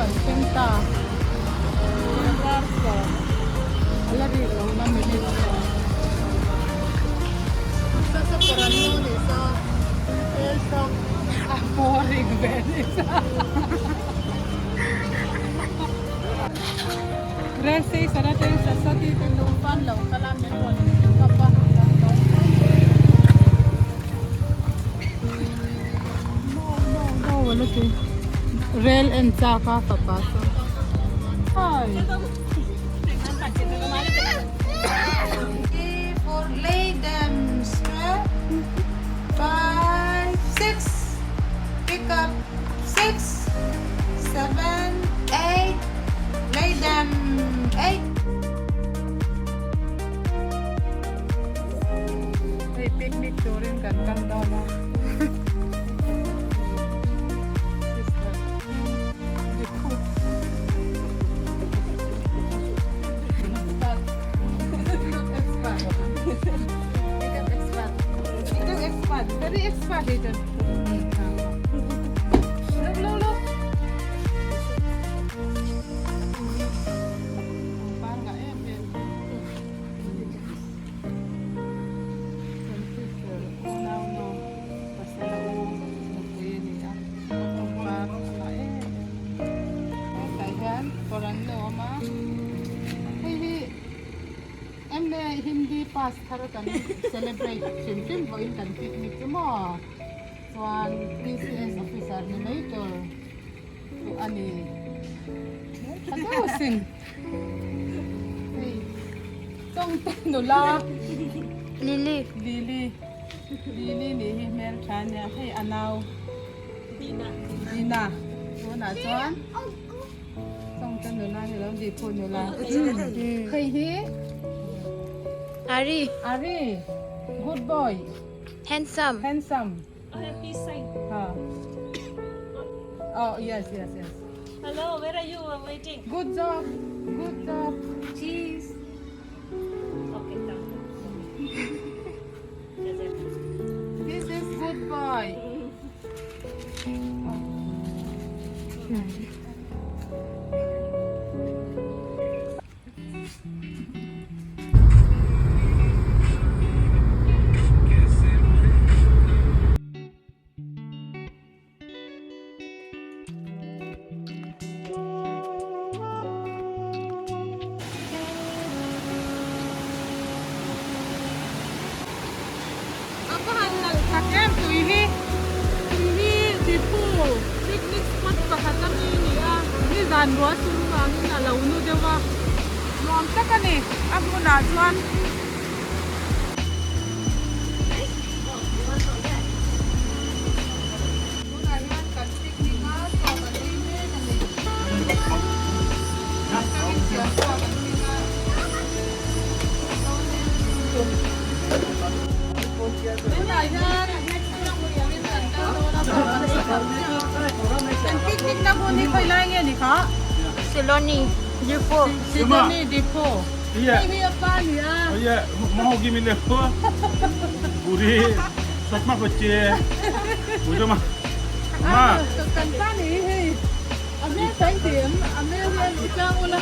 kan thleng ta. Dar sawm a la rik lo na minute sawm. Sa sa paran no ni sa. Elsa a boring ve ni sa. Rail station atangin Sasati te nupa an lo kal a, min rawn pick up a. No no no a la ti. Rail en chak a fapa chu. Hi. Four lay them straight. Five, six. Pick up six, seven, eight. Lay them eight. Hei picnic turin kan kal dawn a. Very expert ito. Look, look, look. Pangpar nga em em. Kan sister unau nu pasal a u nupui a ni a, pangpar a ngah em em. Hetah hian kawr an lo awm a, hei hi MA Hindi pass thar kan celebrate hrim hrim pawhin kan picnic chu maw? Chuan PCS officer ni mai tur chu a ni. Tha deuh asin. Hei Chawngte nula Lily. Lily. Lily nih hi hmeltha ania. Hei a nau Dina. Dina. Tunah chuan Chawngte nula ni lo Diphu nula. Hei hi Ari. Ari. Good boy. Handsome. Handsome. I have peace sign. Ha. Oh, yes, yes, yes. Hello, where are you? I'm waiting. Good job. Good job. Cheese. Okay, thank you. That's it. This is good boy. A va han nalh tak em tui hi tui hi Diphu picnic spot pakhat a mi ni a nizan ruah chu vangin a lo nu deuh a nuam tak a ni a hmunah chuan. Tunah hian kan picnic a chaw kan ei mek a ni. Atangin siam chaw kan hming a. Tunah hian kan picnic na hmun hi khawi lai nge ni kha? Siloni Depot. Siloni Depot. Hei hi a pa ni a. Kan pa ni hei a hmel thain ti em a hmel hian i tlang ula.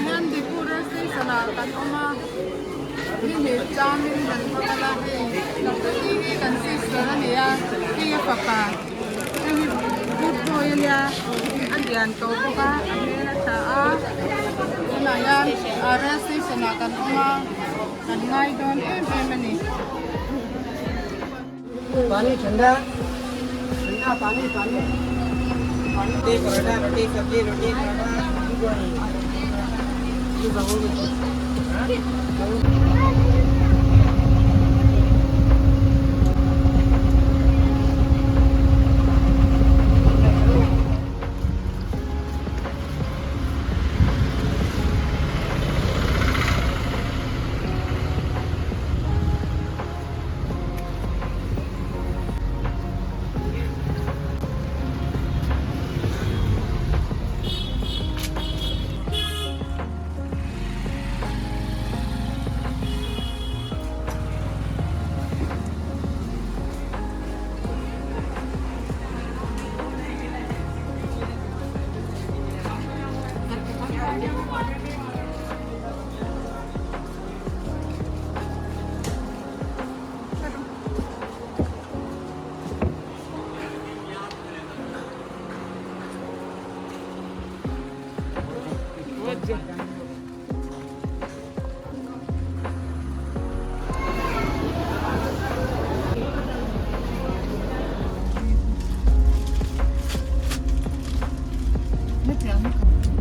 hian Diphu Rail Station ah kan awm a, ni hnih chamin kan va kal a, hei Doctor T hi kan sister a ni a, hei a fapa hei hi good boy a nia, a lian tawh bawk a, a hmel a tha a, tunah hian Rail Station ah kan awm a, kan ngai dawn em em a ni. Pani thanda thanda pani pani roti paratha roti sabji roti paratha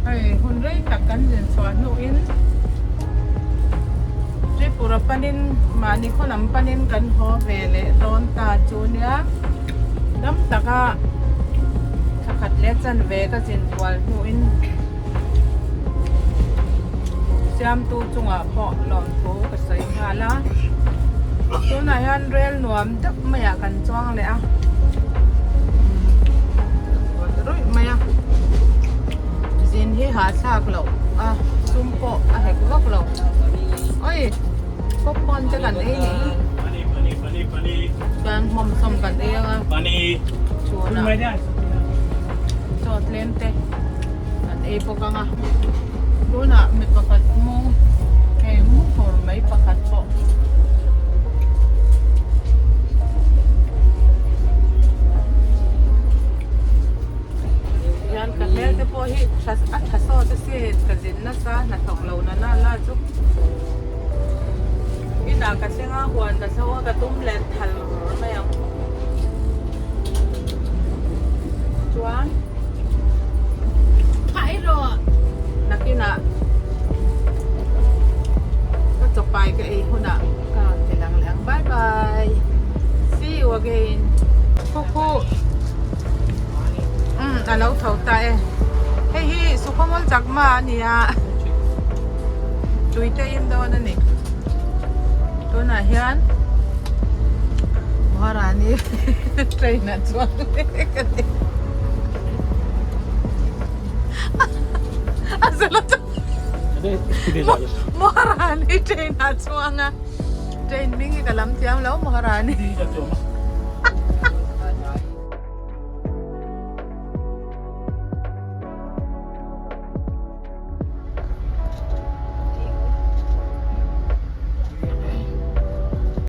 Hei hun rei tak kan zin chhuah hnuin Tripura panin mahni khaw lam panin kan haw ve leh dawn ta chu nia dam taka thla khat leh chanve ka zin kual hnuin siamtu chungah pawh lawmthu ka sawi nghal a tunah hian rel nuam deuh maiah kan chuang leh a ruih mai a zin hi hahthlak loh a sum pawh a hek vak lo oi popcorn te kan ei nih hi chuan hmawmsawm kan ei ang a chhunah chaw tlem te kan ei bawk ang a tunah mi pakhat mu hei mu fur mai pakhat pawh. Hian ka hmel te pawh hi tha a tha sawt a sin ka zin nasa hnathawk lo na na la chu inah ka thleng a huan ka thlo a ka tum leh thal mai ang chuan nakinah ka chawpai ka ei hunah ka rawn ti lang leh ang bye bye see you again khu khu umm a lo tho ta e hei hi sukhawmawl chakma a ni a tui te in dawn a ni tunah hian Maharani train ah chuan mek a ni a zela chuan Maharani train ah chuang a train hming hi ka lam thiam lo Maharani.